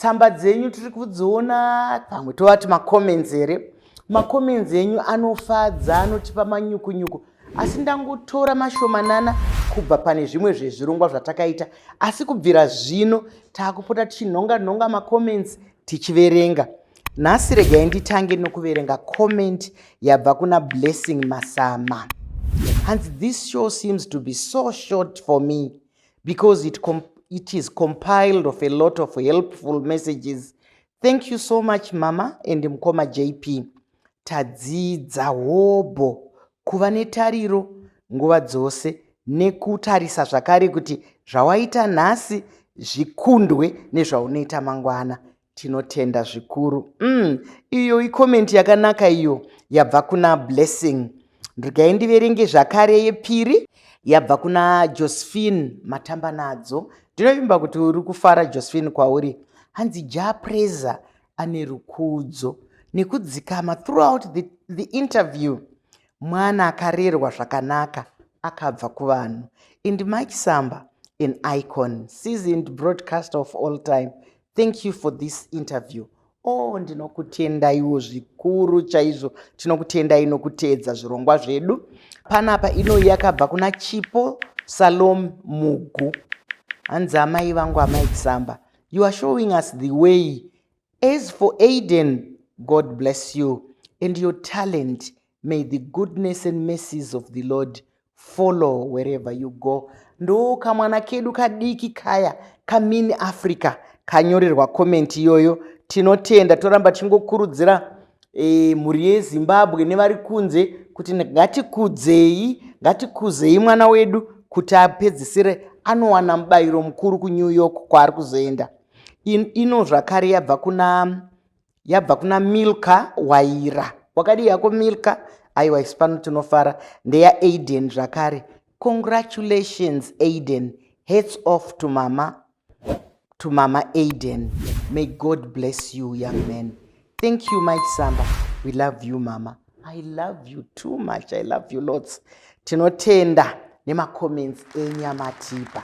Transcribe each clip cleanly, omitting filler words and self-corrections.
Tsamba dzenyu tiri kudziona, pamwe tovati macomments here. Macomments enyu anofadza, anotipa manyukunyuku, asi ndangotora mashomanana kubva pane zvimwe zvezvirongwa zvatakaita. Asi kubvira zvino taakupota tichinhonga nhonga macomments tichiverenga. Nhasi regai nditange nokuverenga comment yabva kuna Blessing Masama. Hanzi, this show seems to be so short for me because it is compiled of a lot of helpful messages. Thank you so much mama and mukoma JP. Tadzidza hobho kuva netariro nguva dzose nekutarisa zvakare kuti zvawaita nhasi zvikundwe nezvaunoita mangwana. Tinotenda zvikuru. Iyo ikomenti yakanaka iyo yabva kuna Blessing. Regai ndiverenge zvakare yepiri yabva kuna Josephine Matambanadzo. Ndinovimba kuti uri kufara Josephine kwauri. Hanzi Jah Prayzah ane rukudzo nekudzikama throughout the interview. Mwana akarerwa zvakanaka akabva kuvanhu. And Mike Samba, an icon, seasoned broadcaster of all time. Thank you for this interview. Oh, ndinokutendaiwo zvikuru chaizvo. Tinokutendai nokuteedza zvirongwa zvedu. Panapa ino yakabva kuna Chipo Salom Mugu. Hanzi amai vangu amai Samba, you are showing us the way. As for Aiden, God bless you and your talent. May the goodness and mercies of the Lord follow wherever you go. Ndo kamwana kedu kadiki kaya kamini Africa kanyorerwa comment iyoyo. Tinotenda, toramba tichingokurudzira mhuri yeZimbabwe nevari kunze kuti ngatikudzei, ngatikuzei mwana wedu kuti apedzisire anowana mubayiro mukuru kuNew York kwaari kuzoenda. Ino zvakare yabva kuna Milka Waira. Wakadii yako Milka? Aiwa, isu pano tinofara. Ndeya Aiden zvakare. Congratulations Aiden. Hats off to mama. To mama Aiden. May God bless you, young man. Thank you, Mike Samba. We love you, mama. I love you too much. I love you lots. Tinotenda nemacomments enyamatipa.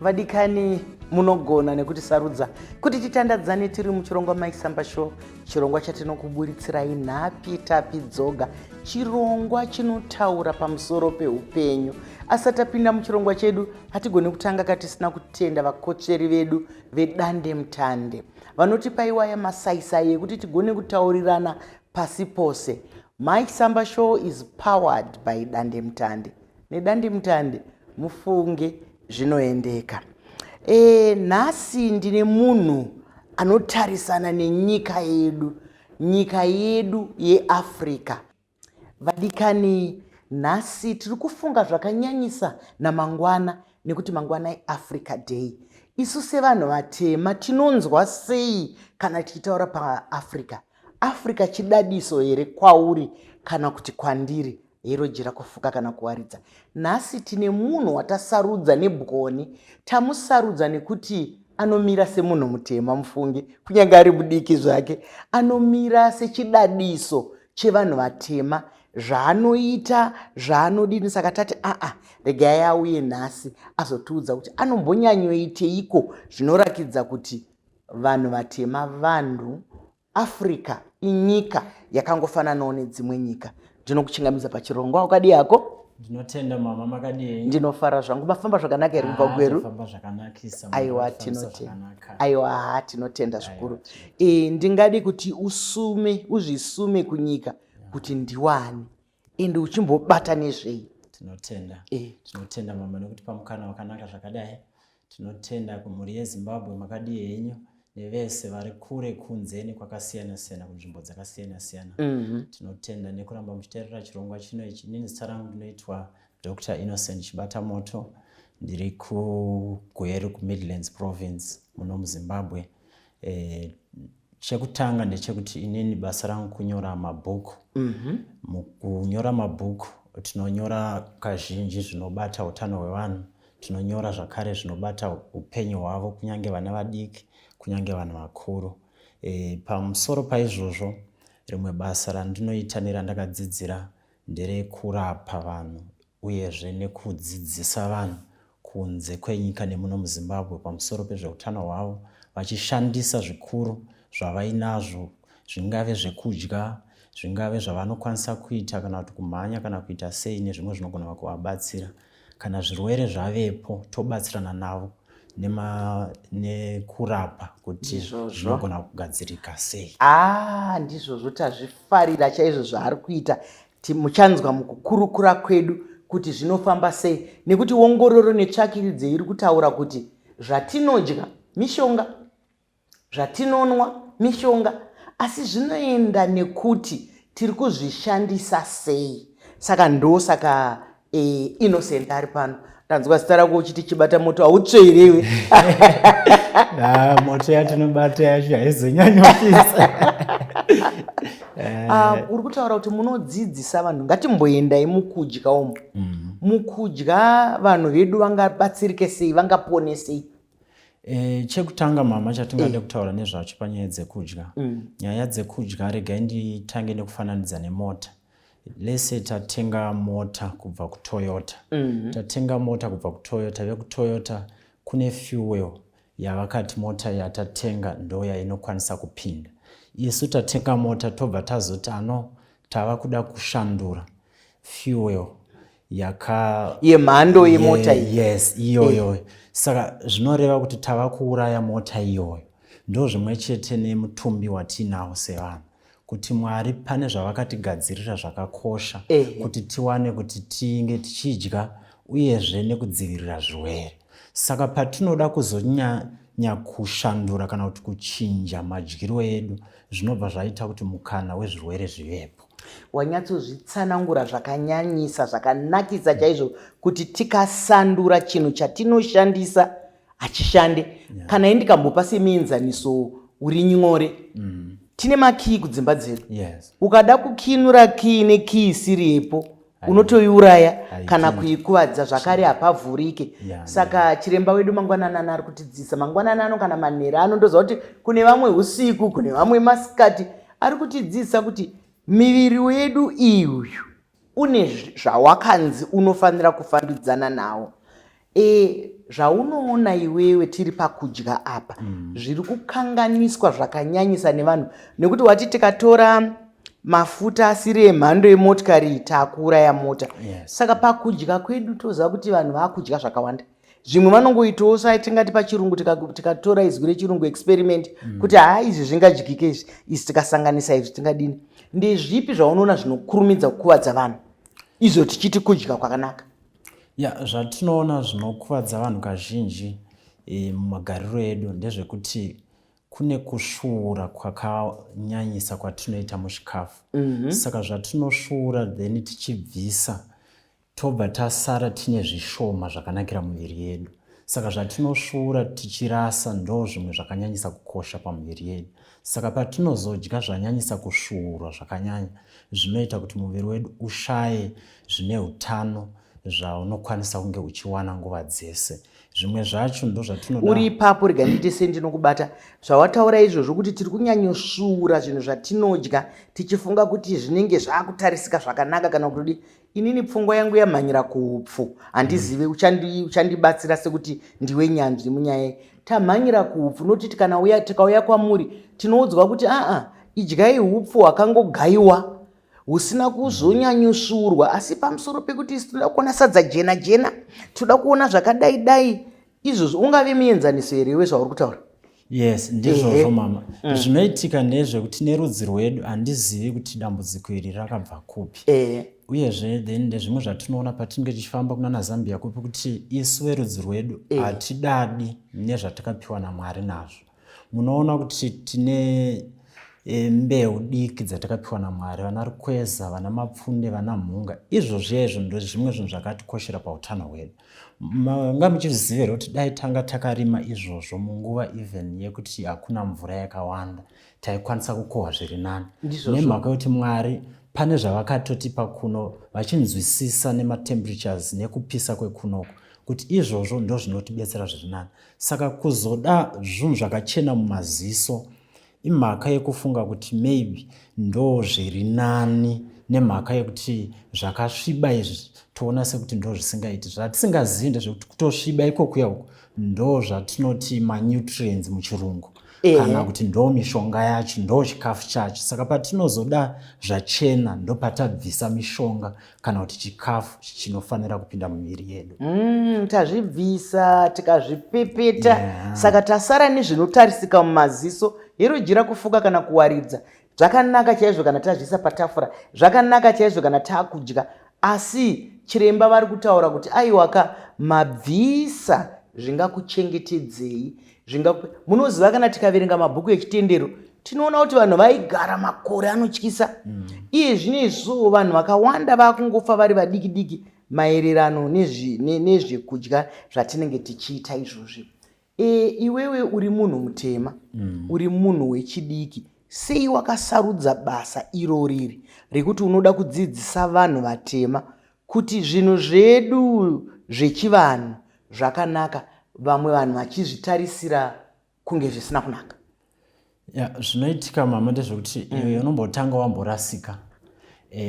Vadikani, munogona nekutisarudza kuti titandadzane tiri muchirongwa Mike Samba Show, chirongwa chatinokuburitsirayi nhapi tapi dzoga, chirongwa chinotaura pamusoro peupenyu. Asi tapinda muchirongwa chedu, hatigoni kutanga katisina kutenda vakotsveri vedu vedandemutande vanotipa iwaya masaisai ekuti tigone kutaurirana pasi pose. Mike Samba Show is powered by Dandemutande. Nedandemutande mufunge zvinoendeka. Nhasi ndine munhu anotarisana nenyika yedu, nyika yedu yeAfrica. Vadikani, nhasi tiri kufunga zvakanyanyisa namangwana nekuti mangwana iAfrica Day. Isu sevanhu vatema tinonzwa sei kana tichitaura paAfrica? Africa chidadiso here kwauri kana kuti kwandiri? Hero jira kufuka kana kuwaridza. Nhasi tine munhu watasarudza nebwoni. Tamusarudza nekuti anomira semunhu mutema, mufunge, kunyange ari mudiki zvake. Anomira sechidadiso chevanhu vatema, zvaanoita, zvaanodini. Saka tati aa, regai auye nhasi azotiudza kuti anombonyanyoiteiko zvinorakidza kuti vanhu vatema vanhu. Africa inyika yakangofananawo nedzimwe nyika. Ndinokuchingamidza pachirongwa. Wakadii hako? Ndinotenda mama, makadii? Ndinofara zvangu. Mafamba zvakanaka here kubva Gweru? Famba zvakanakisa. Aiwa, tinotenda. Aiwa, haa, tinotenda zvikuru. Ndingadi kuti uzvisume kunyika kuti ndiwani, ende uchimbobata nezvei? Tinotenda. Tinotenda mama nekuti pamukana wakanaka zvakadai. Tinotenda kumhuri yeZimbabwe, makadii henyu nevese vari kure kunze nekwakasiyana siyana kunzvimbo dzakasiyana siyana. Tinotenda nekuramba muchiteerera chirongwa chino ichi. Inini zita rangu ndinoitwa Dr. Innocent Chibatamoto. Ndiri kuGweru kuMidlands Province muno muZimbabwe. Chekutanga ndechekuti inini basa rangu kunyora mabhuku. Mukunyora mabhuku tinonyora kazhinji zvinobata utano hwevanhu, tinonyora zvakare zvinobata upenyu hwavo kunyange vana vadiki kunyange vanhu vakuru. Pamusoro paizvozvo rimwe basa randinoita nerandakadzidzira nderekurapa vanhu uyezve nekudzidzisa vanhu kunze kwenyika nemuno muZimbabwe pamusoro pezveutano hwavo vachishandisa zvikuru zvavainazvo zvingave zvekudya, zvingave zvavanokwanisa kuita kana kuti kumhanya kana kuita sei nezvimwe zvinogona kuvabatsira. Kana zvirwere zvavepo tobatsirana navo nekurapa kuti zvinogona kugadzirika sei. Ah, ndizvozvo tazvifarira chaizvo zvaari kuita. Muchanzwa mukukurukura kwedu kuti zvinofamba sei nekuti ongororo netsvakiridzo iri kutaura kuti zvatinodya mishonga, zvatinonwa mishonga, asi zvinoenda nekuti tiri kuzvishandisa sei. Saka ndosaka Innocent ari pano. Ndanzwa zita rako uchiti chibata moto, hautsve here iwe? Moto yatinobata yacho haizonyanyopisa. Uri kutaura kuti munodzidzisa vanhu, ngatimboendai mukudya umu. Mukudya vanhu vedu vangabatsirike sei, vangapone sei? Chekutanga mama chatingade kutaura nezvacho panyaya dzekudya. Nyaya dzekudya regai nditange nekufananidza nemota. Lese tatenga mota kubva kuToyota. Tatenga mota kubva kuToyota, vekuToyota kune fuel yavakati mota yatatenga ndo yainokwanisa kupinda. Isu tatenga mota tobva tazoti ano tava kuda kushandura fuel yaka yemhando yemota iyi. Yes, iyoyo. Saka zvinoreva kuti tava kuuraya mota iyoyo. Ndo zvimwe chete nemutumbi watinawo sevanhu. Kuti Mwari pane zvavakatigadzirira zvakakosha kuti tiwane kuti tinge tichidya uyezve nekudzivirira zvirwere. Saka patinoda kuzonyanya kushandura kana kuti kuchinja madyiro edu zvinobva zvaita kuti mukana wezvirwere zvivepo. Wanyatsozvitsanangura zvakanyanyisa, zvakanakisa chaizvo kuti tikasandura chinhu chatinoshandisa hachishande. Kana ini ndikambopa semuenzaniso uri nyore, tine makii kudzimba dzedu. Ukada kukinura kii nekii isiri yepo unotoiuraya kana kuikuvadza, zvakare hapavhurike. Saka chiremba wedu mangwananano ari kutidzidzisa mangwananano kana manhero ano, ndoziva kuti kune vamwe usiku, kune vamwe masikati, ari kutidzidzisa kuti miviri yedu iyu une zvawakanzi unofanira kufambidzana nawo. Zvaunoona iwewe tiri pakudya apa, zviri kukanganiswa zvakanyanyisa nevanhu, nekuti wati tikatora mafuta asiri emhando yemotikari takuuraya mota. Saka pakudya kwedu toziva kuti vanhu vaakudya zvakawanda, zvimwe vanongoitawo sai tingati pachirungu tikatora izwi rechirungu experiment, kuti haa izvi zvingadyike izvi, izvi tikasanganisa izvi tingadini. Ndezvipi zvaunoona zvinokurumidza kukuvadza vanhu izvo tichiti kudya kwakanaka? Ya, zvatinoona zvinokuvadza vanhu kazhinji mumagariro edu ndezvekuti kune kusvuura kwakanyanyisa kwatinoita muchikafu. Saka zvatinosvuura then tichibvisa tobva tasara tine zvishoma zvakanakira muviri yedu. Saka zvatinosvuura tichirasa ndo zvimwe zvakanyanyisa kukosha pamuviri yedu. Saka patinozodya zvanyanyisa kusvuurwa zvakanyanya, zvinoita kuti muviri wedu ushaye zvine utano zvaunokwanisa kunge uchiwana nguva dzese. Zvimwe zvacho ndo zvatinoda. Uri ipapo, rega ndiite sendinokubata. Zvawataura izvozvo kuti tiri kunyanyosvuura zvinhu zvatinodya tichifunga kuti zvinenge zvakutarisika zvakanaka kana kuti inini pfungwa yangu yamhanyira kuupfu, handizive, uchandibatsira sekuti ndiwe nyanzvi munyaya. Tamhanyira kuupfu nokuti kana tikauya kwamuri tinoudzwa kuti aa idyai upfu hwakangogayiwa husina kuzonyanyosvuurwa, asi pamusoro pekuti isu tinoda kuona sadza jena jena, tinoda kuona zvakadai dai. Izvozvo ungave muenzaniso here wezvauri kutaura? Yes, ndizvozvo mama. Zvinoitika ndezvekuti nerudzi rwedu handizivi kuti dambudziko iri rakabva kupi. Uyezve then ndezvimwe zvatinoona patinenge tichifamba kunana Zambia kupi kuti isu verudzi rwedu hatidadi nezvatakapiwa naMwari nazvo. Munoona kuti tine Mbeu diki dzatakapiwa naMwari, vana rukweza, vana mapfunde, vana mhunga, izvozvo izvo ndozvimwe zvinhu zvakatikoshera pautano hwedu. Manga muchizviziva here kuti dai tanga takarima izvozvo munguva even yekuti hakuna mvura yakawanda, taikwanisa kukohwa zviri nani? Nemhaka yekuti Mwari pane zvavakatotipa kuno vachinzwisisa nematemperatures nekupisa kwekunoku kuti izvozvo ndozvinotibetsera zviri nani. Saka kuzoda zvinhu zvakachena mumaziso imhaka yekufunga kuti maybe ndo zviri nani, nemhaka yekuti zvakasviba izvi toona sekuti ndo zvisingaiti. Zvatisingazivi ndezvekuti kutosviba ikokuya uku ndo zvatinoti manutrients muchirungu, kana kuti ndo mishonga yacho, ndo chikafu chacho. Saka patinozoda zvachena ndopatabvisa mishonga kana kuti chikafu chinofanira kupinda mumiviri yedu. Tazvibvisa tikazvipepeta, Saka tasara nezvinotarisika mumaziso. Hero jira kufuka kana kuwaridza zvakanaka chaizvo kana tazviisa patafura, zvakanaka chaizvo kana takudya, asi chiremba vari kutaura kuti aiwaka, mabvisa zvingakuchengetedzei. Munoziva, kana tikaverenga mabhuku echitendero tinoona kuti vanhu vaigara makore anotyisa. Iye zvino izvo vanhu vakawanda vakungofa vari vadiki diki maererano nezvekudya zvatinenge tichiita izvozvi. Iwewe uri munhu mutema, uri munhu wechidiki, sei wakasarudza basa irori rekuti unoda kudzidzisa vanhu vatema kuti zvinhu zvedu zvechivanhu zvakanaka, vamwe vanhu vachizvitarisira kunge zvisina kunaka? Ya, zvinoitika mama ndezvekuti iwe unombotanga wamborasika,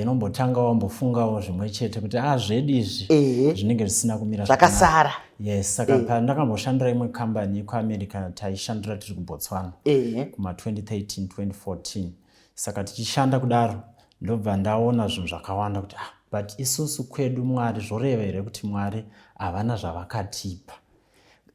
unombotanga wambofungawo zvimwe chete kuti a zvedu izvi zvinenge zvisina kumira zvakasara. Yes, saka pandakamboshandira imwe kambani yekuAmerica, taishandira tiri kuBotswana kuma 2013 2014. Saka tichishanda kudaro ndobva ndaona zvinhu zvakawanda kuti ah, but isusu kwedu Mwari, zvoreva here kuti Mwari havana zvavakatipa?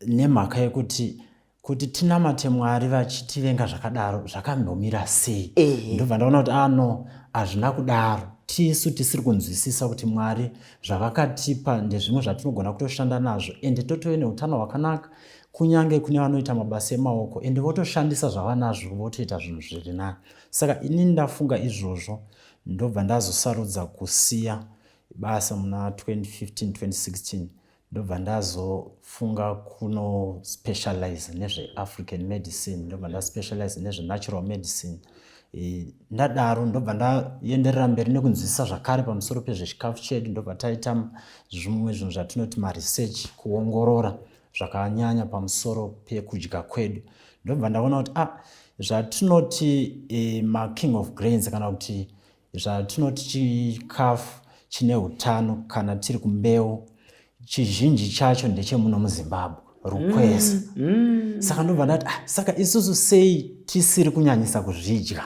Nemhaka yekuti kuti tinamate Mwari vachitivenga zvakadaro zvakambomira sei? Ndobva ndaona kuti ano ah, hazvina kudaro. Tisu tisiri kunzwisisa kuti Mwari zvavakatipa ndezvimwe zvatinogona kutoshanda nazvo, ende totove neutano hwakanaka, kunyange kune vanoita mabasa emaoko ende votoshandisa zvavanazvo votoita zvinhu zviri nani. Saka inini ndafunga izvozvo, ndobva ndazosarudza kusiya basa muna 2015 2016, ndobva ndazofunga kunospecialize nezveAfrican medicine, ndobva ndaspecialize nezvenatural medicine. Ndadaro ndobva ndaenderera mberi nekunzwisisa zvakare pamusoro pezvechikafu chedu, ndobva taita zvimwe zvinhu zvatinoti maresearch, kuongorora zvakanyanya pamusoro pekudya kwedu. Ndobva ndaona kuti ah, zvatinoti making of grains, kana kuti zvatinoti chikafu chine utano kana tiri kumbeu, chizhinji chacho ndechemuno muZimbabwe, rukweza. Saka ndobva ndati ah, saka isusu sei tisiri kunyanyisa kuzvidya?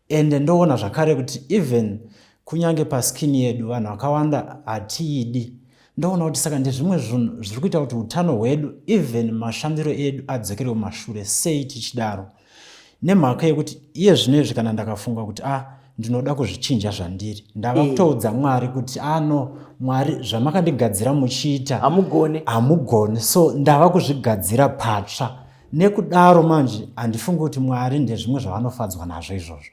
Ende ndoona zvakare kuti even kunyange paskin yedu vanhu vakawanda hatiidi. Ndoona kuti saka ndezvimwe zvinhu zviri kuita kuti utano hwedu, even mashandiro edu adzokere kumashure. Sei tichidaro? Nemhaka yekuti iye zvino izvi kana ndakafunga kuti ah, ndinoda kuzvichinja zvandiri, ndava kutoudza Mwari kuti ano ah, Mwari, zvamakandigadzira muchiita hamugone. Hamugone, so ndava kuzvigadzira patsva. Nekudaro manje handifungi kuti Mwari ndezvimwe zvavanofadzwa nazvo izvozvo,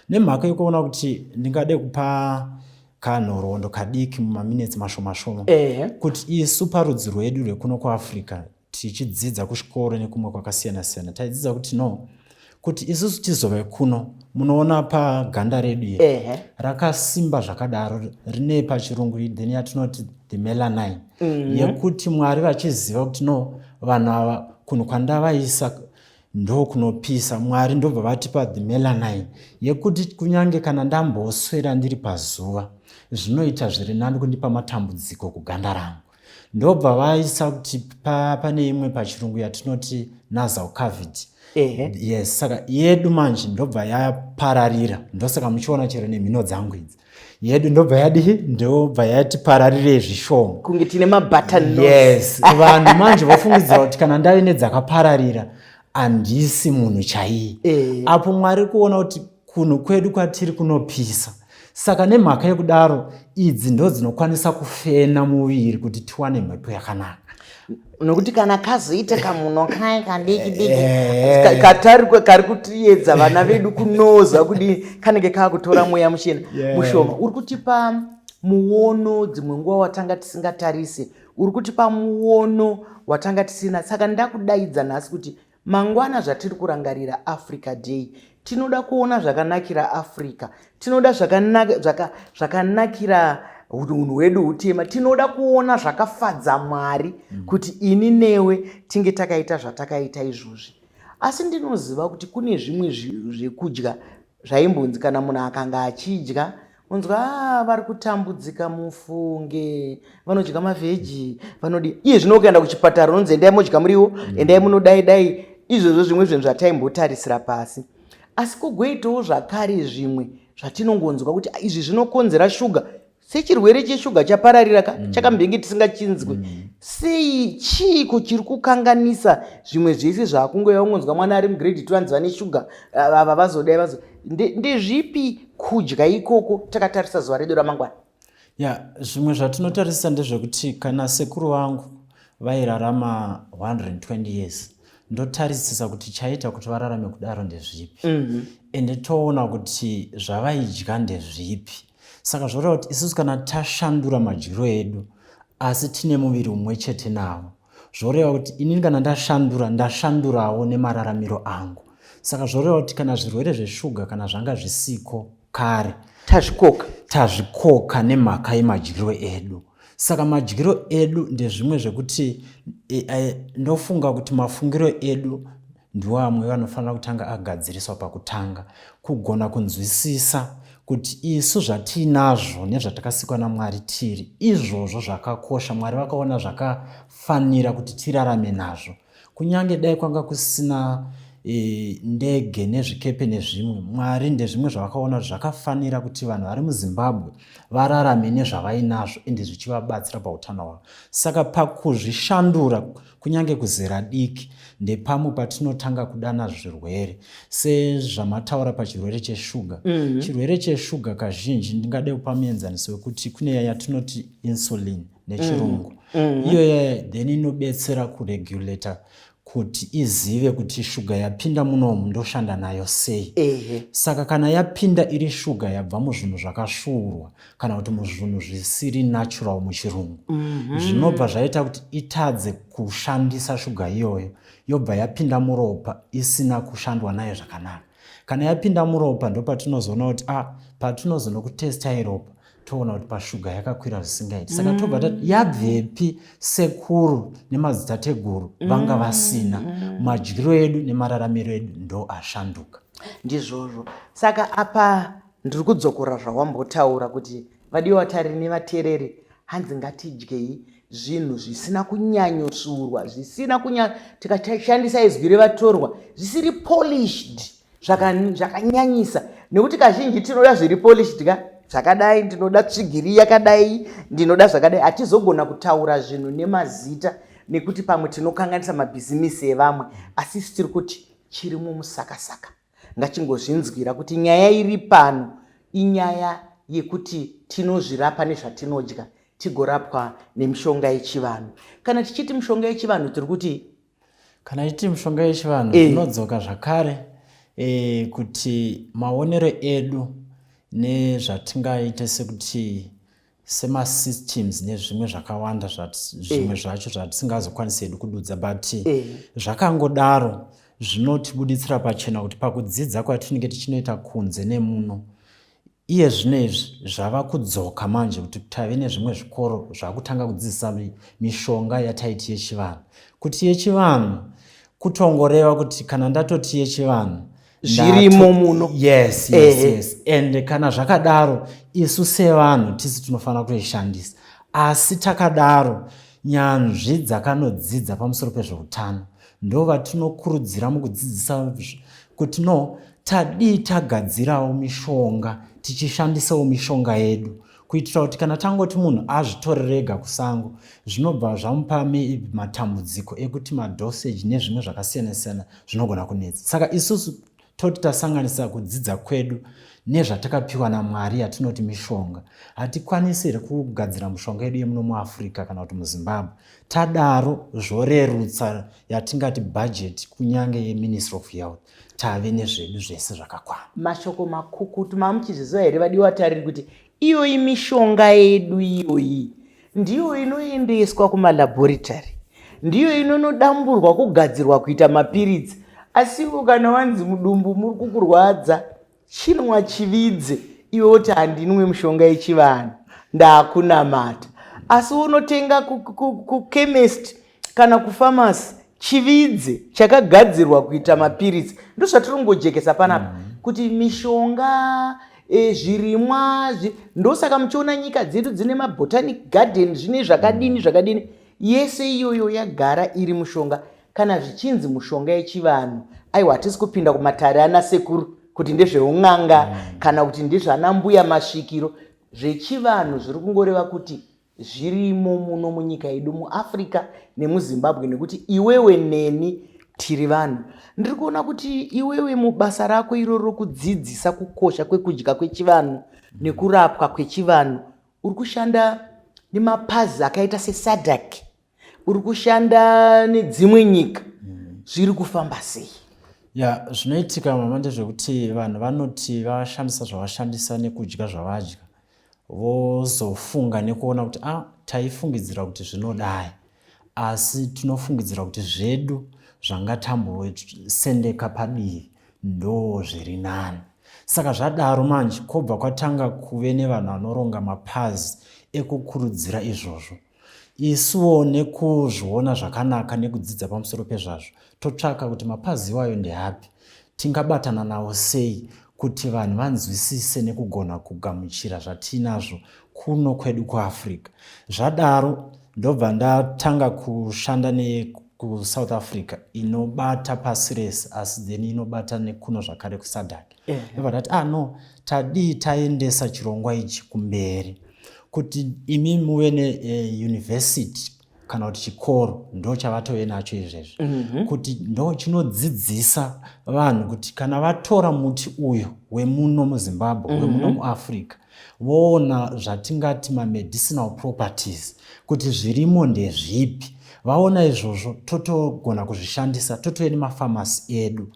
nemhaka yekuona kuti ndingade kupa kanhoroondo kadiki mumaminetsi mashoma shoma kuti isu parudzi rwedu rwekuno kuAfrica, tichidzidza kuchikoro nekumwe kwakasiyana siyana, taidzidza kuti no, kuti isusu tizove kuno, munoona paganda redu iri rakasimba zvakadaro, rine pachirungu then yatinoti the melanin, yekuti Mwari vachiziva kuti no, vanhu ava kunhu kwandavaisa ndokunopisa, Mwari ndobva vatipa the melanin yekuti kunyange kana ndamboswera ndiri pazuva zvinoita zviri nani kundipa matambudziko kuganda rangu. Ndobva vaisa kuti pane imwe pachirungu yatinoti nasal cavity. Yes, saka yedu manje ndobva yapararira, ndosaka muchiona chero nemhino dzangu idzi, yedu ndobva yadii, ndobva yati zvishoma. Kunge tine mabutton. Yes, vanhu manje vofungidzira kuti kana ndave nedzakapararira handisi munhu chaiye. Apo Mwari kuona kuti kunhu kwedu kwatiri kunopisa, saka nemhaka yekudaro idzi ndo dzinokwanisa kufena muviri kuti tiwane mhepo yakanaka. Nokuti kana kazoita kamuno kaya kadiki diki eh. katari kari kutiedza vana vedu kunoza kudii, kanenge kakutora mweya muchena mushoma. Uri kutipa muono dzimwe nguva watanga tisingatarise, uri kutipa muono watanga tisina. Saka ndakudaidza nhasi kuti mangwana zvatiri kurangarira Africa Day, tinoda kuona zvakanakira Africa, tinoda zvakanakira unhu hwedu hutema, tinoda kuona zvakafadza Mwari kuti ini newe tinge takaita zvatakaita izvozvi. Asi ndinoziva kuti kune zvimwe zvekudya zvaimbonzi kana munhu akanga achidya unzwa, ah, vari kutambudzika mufunge, vanodya mavheji vanodi. Iye zvino ukaenda kuchipatara unonzi endai modya muriwo, endai munodai dai. Izvozvo zvimwe zvinhu zvataimbotarirsira pasi, asi kugoitawo zvakare zvimwe zvatinongonzwa kuti izvi zvinokonzera shuga, sechirwere cheshuga chapararira ka chakambenge tisingachinzwi. Sei? Chiiko chiri kukanganisa zvimwe zvese zvaakungoya? Ungonzwa mwana ari mugrade 2 anzi vane shuga, ava vazodai vazo. Ndezvipi kudya ikoko takatarisa zuva redu ramangwana? Ya, zvimwe zvatinotarisa ndezvekuti kana sekuru vangu vairarama 120 years, ndotarisisa kuti chaita kuti vararame kudaro ndezvipi, ende toona kuti zvavaidya ndezvipi. Saka zvoreva kuti isusu kana tashandura madyiro edu asi tine muviri umwe chete navo, zvoreva kuti inini kana ndashandura, ndashandurawo nemararamiro angu. Saka zvoreva kuti kana zvirwere zveshuga kana zvanga zvisiko kare, tazvikoka. Tazvikoka nemhaka yemadyiro edu. Saka madyiro edu ndezvimwe zvekuti ndofunga kuti mafungiro edu ndiwo amwe vanofanira kutanga agadziriswa pakutanga, kugona kunzwisisa kuti isu zvatiinazvo nezvatakasikwa naMwari tiri izvozvo zvakakosha. Mwari vakaona zvakafanira kuti tirarame nazvo. Kunyange dai kwanga kusina ndege nezvikepe nezvimwe, Mwari ndezvimwe zvavakaona zvakafanira kuti vanhu vari muZimbabwe vararame nezvavainazvo, ende zvichivabatsira pautano hwavo. Saka pakuzvishandura, kunyange kuzera diki, ndepamwe patinotanga kudana zvirwere sezvamataura pachirwere cheshuga. Chirwere cheshuga kazhinji ndingade kupa muenzaniso wekuti kune yatinoti insulin nechirungu. Iyo yaya then inobetsera kuregulata kuti izive kuti shuga yapinda munomu ndoshanda nayo sei. Saka kana yapinda iri shuga yabva muzvinhu zvakasvuurwa kana kuti muzvinhu zvisiri natural muchirungu, zvinobva zvaita kuti itadze kushandisa shuga iyoyo, yobva yapinda muropa isina kushandwa nayo zvakanaka. Kana yapinda muropa, ndopatinozoona kuti a patinozonokutestai ropa, toona kuti pashuga yakakwira zvisingaiti. Saka tobva tati yabvepi? Sekuru nemadzitateguru vanga vasina. Madyiro edu nemararamiro edu ndo ashanduka. Ndizvozvo. Saka apa ndiri kudzokora zvawambotaura kuti vadiwa vatariri nevateereri, hanzi ngatidyei zvinhu zvisina kunyanyosvuurwa, zvisina kunya, tikashandisa izwi revatorwa, zvisiri polished zvakanyanyisa, nekuti kazhinji tinoda zviri polished ka, zvakadai, ndinoda tsvigiri yakadai, ndinoda zvakadai. Hatizogona kutaura zvinhu nemazita nekuti pamwe tinokanganisa mabhizimisi evamwe, asi isu tiri kuti chirimo musakasaka ngachingozvinzwira kuti nyaya iri pano inyaya yekuti tinozvirapa nezvatinodya, tigorapwa nemishonga yechivanhu. Kana tichiti mishonga yechivanhu, tiri kuti Kana ichiti mishonga yechivanhu, zvinodzoka zvakare kuti maonero edu nezvatingaite sekuti semasystems nezvimwe zvakawanda, zvimwe zvacho zvatisingazokwanisi hedu kududza, but zvakangodaro zvinotibuditsira pachena kuti pakudzidza kwatinenge tichinoita kunze nemuno iye zvino izvi zvava kudzoka manje kuti tave nezvimwe zvikoro zvakutanga kudzidzisa mishonga yataiti yechivanhu. Kuti yechivanhu kutongoreva kuti kana ndatoti yechivanhu, zvirimo muno. Yes. And kana zvakadaro, isu sevanhu tisi tinofanira kuishandisa. Asi takadaro, nyanzvi dzakanodzidza pamusoro pezveutano ndo vatinokurudzira mukudzidzisa kuti no, tadii tagadzirawo mishonga, tichishandisawo mishonga yedu, kuitira kuti kana tangoti munhu azvitorere ega kusango, zvinobva zvamupa matambudziko ekuti madosage nezvimwe zvakasiyana siyana zvinogona kunetsa. Saka isusu Toti tasanganisa kudzidza kwedu nezvatakapiwa naMwari yatinoti mishonga, hatikwanisi here kugadzira mushonga yedu yemuno muAfrica kana kuti muZimbabwe? Tadaro zvorerutsa yatingati budget kunyange yeMinistry of Health, tave nezvedu zvese zvakakwana. Mashoko makukutu mamuchizviziva here vadiwa tariri kuti iyoyi mishonga yedu iyoyi ndiyo inoendeswa kumalaboratory, ndiyo inonodamburwa kugadzirwa kuita mapiritsi. Asi iwo kana wanzi mudumbu muri kukurwadza, chinwa chividze, iwe woti handinwe mushonga yechivanhu, ndakunamata. Asi unotenga kuchemist kana kufamasi chividze chakagadzirwa kuita mapiritsi. Ndozvatiri kungojekesa panapa kuti mishonga, zvirimwa ndosaka muchiona nyika dzedu dzine mabotanic garden, zvine zvakadini zvakadini, yese iyoyo yagara iri mushonga. Kana zvichinzi mushonga yechivanhu, aiwa, hatisi kupinda kumatare ana sekuru kuti ndezveun'anga kana kuti ndezvana mbuya masvikiro. Zvechivanhu zviri kungoreva kuti zvirimo muno munyika yedu muAfrica nemuZimbabwe, nekuti iwewe neni tiri vanhu. Ndiri kuona kuti iwewe mubasa rako iroro rokudzidzisa kukosha kwekudya kwechivanhu nekurapwa kwechivanhu, uri kushanda nemapazi akaita seSADC, uri kushanda nedzimwe nyika. Zviri kufamba sei? Ya, zvinoitika mama ndezvekuti vanhu vanoti vashandisa zvavashandisa nekudya zvavadya, vozofunga nekuona kuti a taifungidzira kuti zvinodai, asi tinofungidzira kuti zvedu zvanga tambosendeka padivi ndo zviri nani. Saka zvadaro manje kwobva kwatanga kuve nevanhu vanoronga mapazi ekukurudzira izvozvo. Isuwo nekuzviona zvakanaka nekudzidza pamusoro pezvazvo, totsvaka kuti mapazi iwayo ndeapi, tingabatana nawo sei kuti vanhu vanzwisise nekugona kugamuchira zvatiinazvo kuno kwedu kuAfrica. Zvadaro ndobva ndatanga kushanda nekuSouth Africa inobata pasi rese, asi then inobata nekuno zvakare kuSADC. Ndobva ndati ah no, tadii taendesa chirongwa ichi kumberi kuti imi muve neuniversity kana kuti chikoro ndo chavatove nacho izvezvi, kuti ndo chinodzidzisa vanhu kuti kana vatora muti uyu wemuno muZimbabwe, wemuno muAfrica, voona zvatingati mamedicinal properties kuti zvirimo ndezvipi, vaona izvozvo totogona kuzvishandisa, totove nemafamasi edu.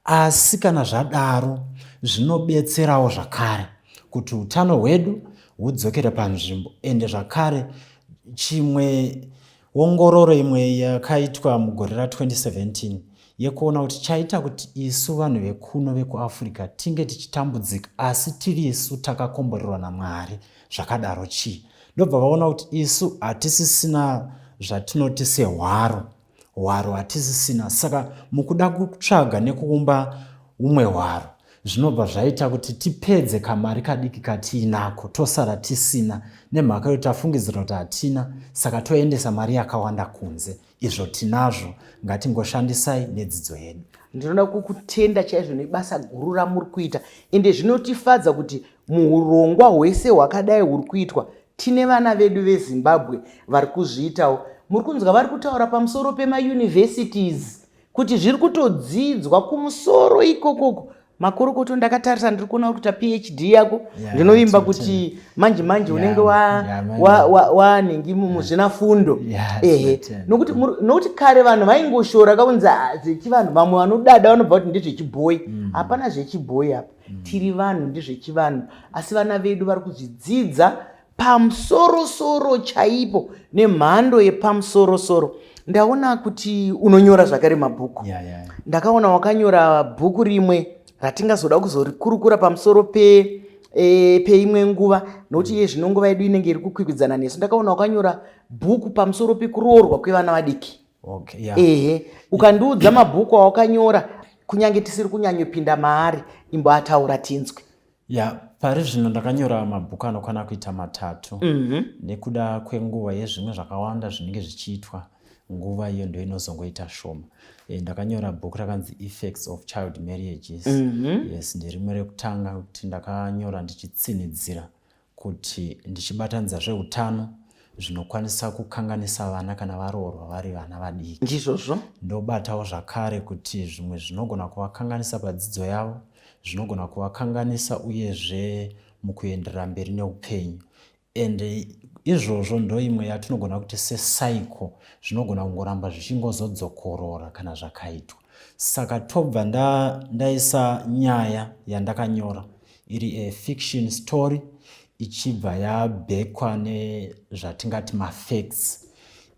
Asi kana zvadaro zvinobetserawo zvakare kuti utano hwedu hudzokere panzvimbo. Ende zvakare chimwe ongororo imwe yakaitwa mugore ra2017 yekuona kuti chaita kuti isu vanhu vekuno vekuAfrica tinge tichitambudzika asi tiri isu takakomborerwa naMwari zvakadaro chii, ndobva vaona kuti isu hatisisina zvatinoti sehwaro, hwaro hatisisina. Saka mukuda kutsvaga nekuumba umwe hwaro zvinobva zvaita kuti tipedze kamari kadiki katiinako, tosara tisina nemhaka yekuti tafungidzira kuti hatina, saka toendesa mari yakawanda kunze izvo tinazvo. Ngatingoshandisai nedzidzo yedu. Ndinoda kukutenda chaizvo nebasa guru ramuri kuita, ende zvinotifadza kuti muurongwa hwese hwakadai huri kuitwa tine vana vedu veZimbabwe vari kuzviitawo. Muri kunzwa vari kutaura pamusoro pemauniversities kuti zviri kutodzidzwa kumusoro ikokoko. Makorokoto, ndakatarisa ndiri kuona uri kuita PhD yako. Ndinovimba kuti manje manje unenge wanhingi muzvinafundo. Ehe, nokuti kare vanhu vaingoshora kakunzi zvechivanhu, vamwe vanodada vanobva kuti ndezvechibhoyi. Hapana zvechibhoyi apa. Tiri vanhu, ndezvechivanhu, asi vana vedu vari kuzvidzidza pamusorosoro chaipo nemhando yepamusorosoro. Ndaona kuti unonyora zvakare mabhuku. Ndakaona wakanyora bhuku rimwe ratingazoda kuzorikurukura pamusoro pe peimwe nguva, nokuti iye zvino nguva yedu inenge iri kukwikwidzana nesu. Ndakaona wakanyora bhuku pamusoro pekuroorwa kwevana vadiki. Okay, yeah. Ehe, ukandiudza mabhuku awakanyora, kunyange tisiri kunyanyopinda maari, imboataura tinzwe. Ya, pari zvino ndakanyora mabhuku anokwana kuita 3. Nekuda kwenguva yezvimwe zvakawanda zvinenge zvichiitwa, nguva iyo ndo inozongoita shoma. Ndakanyora bhuku rakanzi Effects of Child Marriages. Yes, nderimwe rekutanga kuti ndakanyora ndichitsinidzira kuti ndichibatanidza zveutano Zvinokwanisa kukanganisa vana kana varoorwa vari vana vadiki. Ndizvozvo. Ndobatawo zvakare kuti zvimwe zvinogona kuvakanganisa padzidzo yavo, zvinogona kuvakanganisa uyezve mukuenderera mberi neupenyu. And izvozvo ndoimwe yatinogona kuti secycle zvinogona kungoramba zvichingozodzokorora kana zvakaitwa. Saka tobva ndaisa nyaya yandakanyora iri a fiction story ichibva yabhekwa nezvatingati mafacts.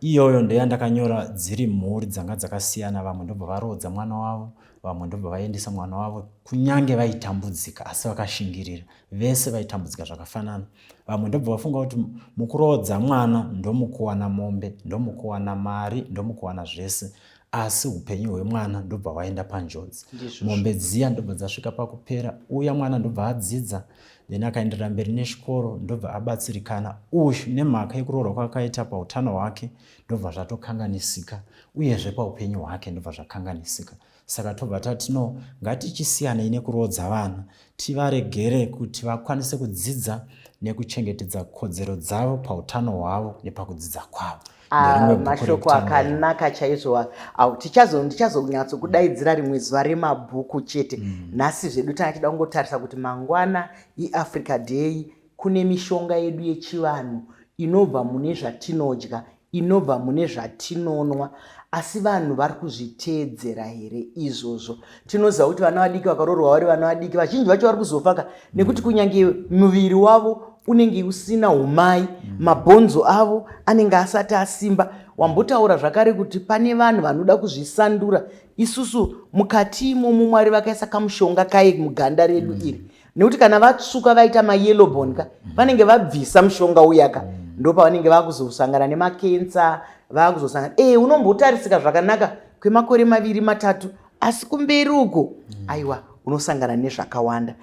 Iyoyo ndoyandakanyora dziri mhuri dzanga dzakasiyana, vamwe ndobva varoodza mwana wavo, vamwe ndobva vaendesa mwana wavo, kunyange vaitambudzika asi vakashingirira. Vese vaitambudzika zvakafanana. Vamwe ndobva vafunga kuti mukuroodza mwana ndomukuwana mombe, ndomukuwana mari, ndomukuwana zvese, asi upenyu hwemwana ndobva hwaenda panjodzi. Mombe dziya ndobva dzasvika pakupera, uya mwana ndobva adzidza, then akaenderera mberi nechikoro ndobva abatsirikana. Uyu nemhaka yekuroorwa kwakaita pautano hwake ndobva zvatokanganisika, uyezve paupenyu hwake ndobva zvakanganisika. Saka tobva tati no, ngatichisiyanei nekuroodza vana, tivaregere kuti vakwanise kudzidza nekuchengetedza kodzero dzavo pautano hwavo nepakudzidza kwavo. Ah, mashoko akanaka chaizvo au tichazo ndichazonyatsokudaidzira rimwe zuva remabhuku chete. Nhasi zvedu tanga tichida kungotarisa kuti mangwana iAfrica Day, kune mishonga yedu yechivanhu inobva mune zvatinodya, inobva mune zvatinonwa, asi vanhu vari kuzviteedzera here izvozvo? Tinoziva kuti vana vadiki vakaroorwa vari vana vadiki, vazhinji vacho vari kuzofa ka, nekuti kunyange muviri wavo unenge usina umai, mabhonzo avo anenge asati asimba. Wambotaura zvakare kuti pane vanhu vanoda kuzvisandura. Isusu mukati imomo Mwari vakaisa kamushonga kaye muganda redu iri, nekuti kana vatsvuka vaita mayellow bone ka, vanenge vabvisa mushonga uya ka, ndopavanenge vakuzosangana nemakensa, vakuzosangana unombotarisika zvakanaka kwemakore 2 3, asi kumberi uko aiwa unosangana nezvakawanda.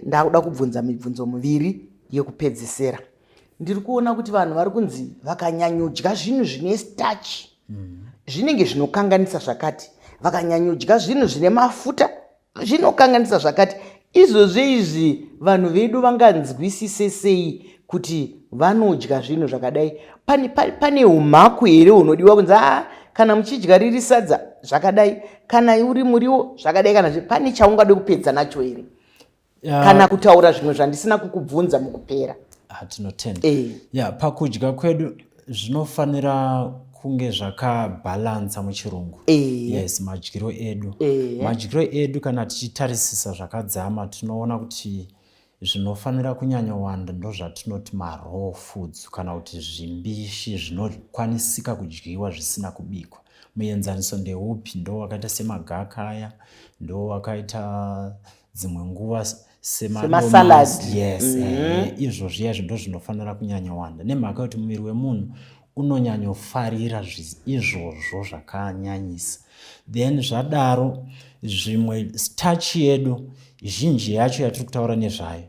Ndakuda kubvunza mibvunzo miviri yekupedzisera. Ndiri kuona kuti vanhu vari kunzi vakanyanyodya zvinhu zvine starch, zvinenge zvinokanganisa zvakati, vakanyanyodya zvinhu zvine mafuta zvinokanganisa zvakati. Izvozvo izvi vanhu vedu vanganzwisise sei kuti vanodya zvinhu zvakadai? Pane umhaku here hunodiwa kunzi kana muchidya riri sadza zvakadai, kana uri muriwo zvakadai, kana pane chaungade kupedza nacho here? Kana kutaura zvimwe zvandisina kukubvunza mukupera. Tinotenda. Ya, pakudya kwedu zvinofanira kunge zvakabhalansa muchirungu. Yes, madyiro edu. Madyiro edu kana tichitarisisa zvakadzama tinoona kuti zvinofanira kunyanyowanda ndozvatinoti maraw foods, kana kuti zvimbishi zvinokwanisika kudyiwa zvisina kubikwa. Muenzaniso ndeupi? Ndo wakaita semagaka aya, ndo wakaita dzimwe nguva semasalad. Yes, izvo zviya izvo ndo zvinofanira kunyanyowanda, nemhaka yekuti muviri wemunhu unonyanyofarira izvozvo zvakanyanyisa. Then zvadaro zvimwe starch yedu zhinji yacho yatiri kutaura nezvayo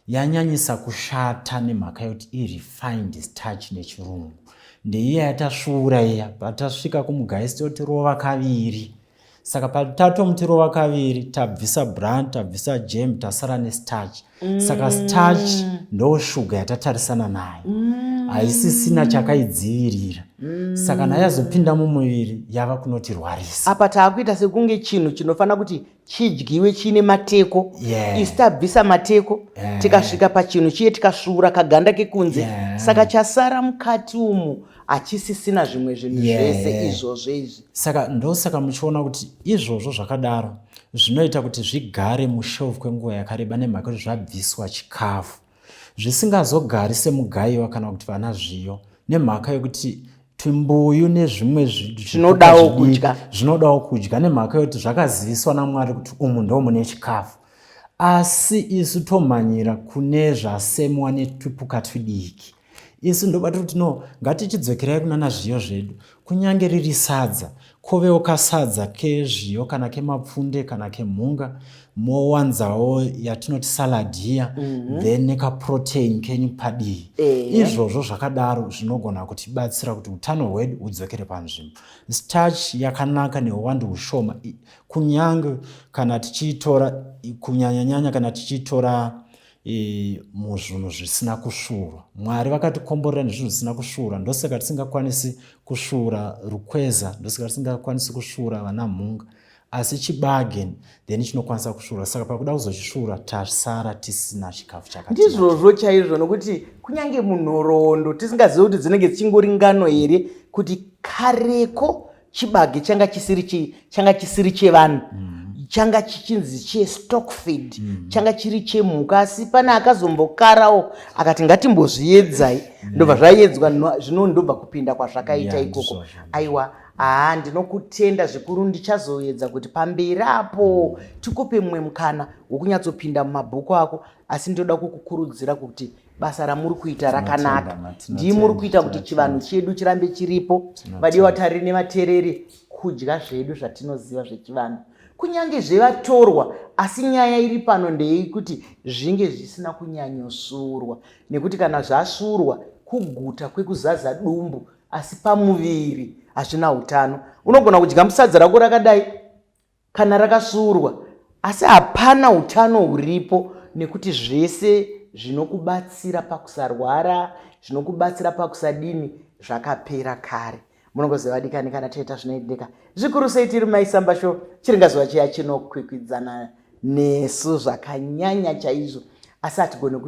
yanyanyisa kushata nemhaka yekuti irefined starch nechirungu. Ndeiya yatasvuura iya, patasvika kumugaisi totirova kaviri. Saka patatomutirova kaviri tabvisa bran, tabvisa jam, tasara nestarch. Saka starch ndo shuga yatatarisana nayo, haisisina chakaidzivirira. Saka nayo yazopinda mumuviri yava kunotirwarisa. Apa taakuita sekunge chinhu chinofanira kuti chidyiwe chiine mateko, isu tabvisa mateko, tikasvika pachinhu chiye tikasvuura kaganda kekunze, saka chasara mukati umu hachisisina zvimwe zvinhu zvese izvozvo izvi. Saka ndosaka muchiona kuti izvozvo zvakadaro zvinoita kuti zvigare mushelf kwenguva yakareba, nemhaka yekuti zvabviswa chikafu, zvisingazogari semugaiwa kana kuti vana zviyo, nemhaka yekuti twimbuyu nezvimwe zvinodawo kudya, zvinodawo kudya, nemhaka yekuti zvakaziviswa naMwari kuti umu ndo mune chikafu. Asi isu tomhanyira kune zvasemwa netwupuka twidiki. Isu ndobata kuti no, ngatichidzokerai kunana zviyo zvedu, kunyange riri sadza, kovewo kasadza kezviyo kana kemapfunde kana kemhunga, mowanzawo yatinoti salad iya, then nekaprotein kenyu padii. Izvozvo zvakadaro zvinogona kutibatsira kuti utano hwedu hudzokere panzvimbo. Starch yakanaka neuwandu hushoma, kunyange kana tichiitora, kunyanyanyanya kana tichiitora e, muzvinhu zvisina kusvuurwa. Mwari vakatikomborera nezvinhu zvisina kusvuurwa, ndosaka tisingakwanisi kusvuura rukweza, ndosaka tisingakwanisi kusvuura vana mhunga, asi chibage then chinokwanisa kusvuura. Saka pakuda kuzochisvuura tasara tisina chikafu chakati. Ndizvozvo chaizvo, nokuti kunyange munhoroondo tisingazivi kuti dzinenge dzichingori ngano here, kuti kareko chibage changa chisiri changa chisiri chevanhu Changa chichinzi chestock feed Changa chiri chemhuka, asi pane akazombokarawo akati ngatimbozviedzai Ndobva zvaiedzwa, zvino ndobva kupinda kwazvakaita ikoko. Aiwa, haa, ndinokutenda zvikuru. Ndichazoedza kuti pamberi apo tikupe mumwe mukana wekunyatsopinda mumabhuku ako, asi ndinoda kukukurudzira kuti basa ramuri kuita rakanaka. Ndii muri kuita kuti chivanhu chedu chirambe chiripo. Vadiwa tariri nevatereri, kudya zvedu zvatinoziva zvechivanhu, kunyange zvevatorwa, asi nyaya iri pano ndeyekuti zvinge zvisina kunyanyosurwa, nekuti kana zvasurwa kuguta kwekuzaza dumbu, asi pamuviri hazvina utano. Unogona kudya musadza rako rakadai kana rakasurwa, asi hapana utano huripo, nekuti zvese zvinokubatsira pakusarwara, zvinokubatsira pakusadini, zvakapera kare. Munongoziva vadikani, kana taita zvinoendeka zvikuru sei, tiri Maisamba Show, chiringazuva chiya chinokwikwidzana nesu zvakanyanya chaizvo, asi hatigone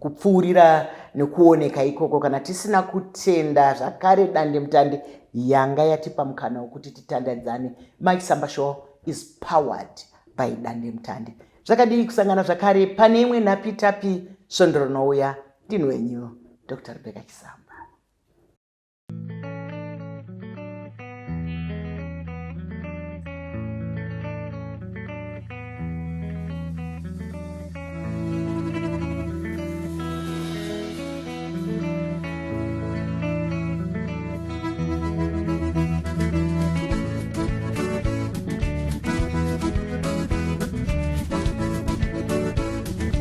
kupfuurira nekuoneka ikoko kana tisina kutenda zvakare dandemutande yanga yatipa mukana wekuti titandadzane. Maisamba Show is powered by dandemutande. Zvakadii kusangana zvakare pane imwe nhapitapi svondo rinouya. Ndini wenyu Dr Rebecca Chisamba.